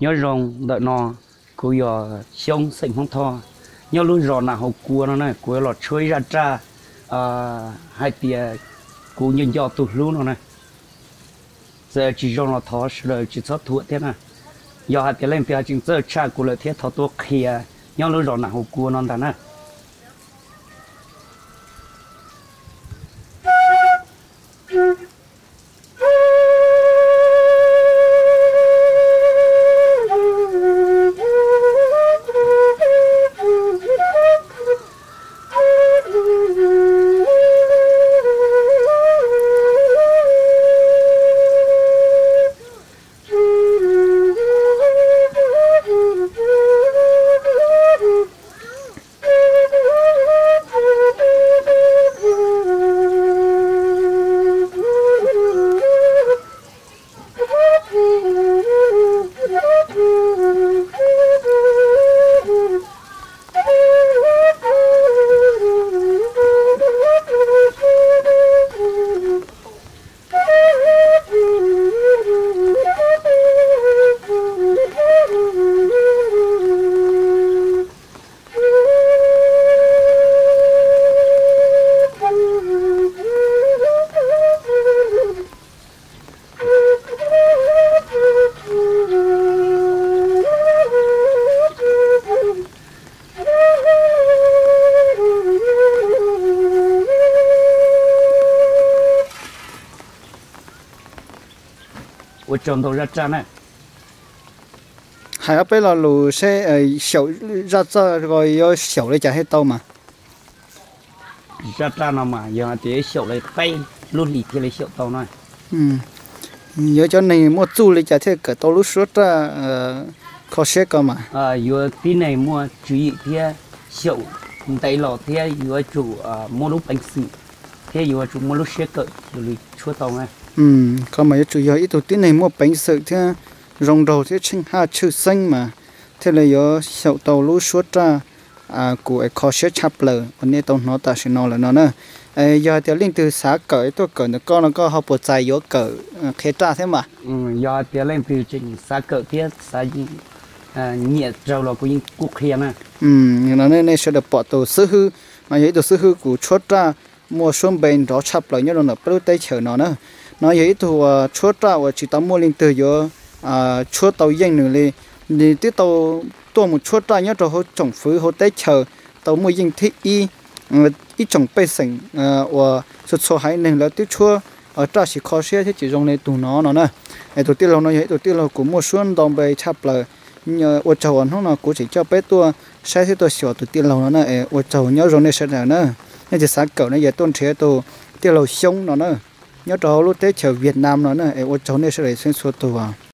Nyob zoo ntawm no, kuv yog Xyoob xeem Hmoob Thoj, nyob lub zos Nam Haus Kua no na, kuv yuav los tshuab ib zaj raj hais tias kuv nco nco tus hlub no na. Txawm tsis zoo los thov sawv daws tsis txhob thuam thiab na. Yog hais tias leej twg tseem txawj tshaj kuv lawm thiab thov tuaj qhia nyob lub zos Nam Haus Kua no ntag na. Ua tsaug ntau zaj raj na. Hais ob peb lo lus seb xyaum zaj txoj ko yuav xyaum li cas thiaj tau mas. Zaj raj no mas yog hais tias xyaum li peb lub hlis thiaj li xyaum tau na. Yuav cov neeg muaj txuj li cas thiaj kawm tau lub suab raj kho siab ko mas. Yuav tib neeg muaj tswv yim thiab xyaum ntev los thiab yuav tsum muaj lub peev xwm thiab yuav tsum muaj lub siab kawm li tshuab tau na. Ko mas yuav tsum yog ib tug tib neeg muaj peev xwm thiab zoo nraug thiab tsheej haj tshwj xeeb mas thiaj li yuav xyaum tau lub suab raj kuv es kho siab tshaj plaws uas nej tau hnov tam sim no lawm no na. Yog hais tias leej twg xav kawm tuaj kawm ntawm koj no koj ho puas txais yuav kawm qhia raj thiab mas? Yog hais tias leej twg tseem xav kawm thiab xav nyiam raug los kuv yeej kuj qhia na. No nej sawv daws pom tus xib hwb no yog ib tug xib hwb kuv tshuab raj muaj suab npe nrov tshaj plaws nyob rau ntawm peb lub teb chaws no na. No yog ib tug tshuab raj uas tsis tau muaj leej twg yuav tshuab tau yeej nws li. Nws twb tau tuaj mus tshuab raj nyob rau hauv tsoom fwv hauv teb chaws tau muaj yeej thib ib. Ib tsoom pej xeem uas txhua txhua haiv neeg lawv twb tshuab raj tsis kho siab thiab tsis zoo li tus no no na. Es tus tij laug no yog ib tug tij laug kuv muaj suab ntau npe tshaj plaws. Ua tsaug uas hnub no kuv tseem coj peb tuaj saib thiab tuaj xyuas tus tij laug no na. Es ua tsaug, nyob zoo nej sawv daws na. Nej tsis xav kawm no yog tuaj nrhiav tus tij laug Xyoob no na, nyob rau hauv lub teb chaws Vietnam no na. Es ua tsaug nej sawv daws txhua txhua tus.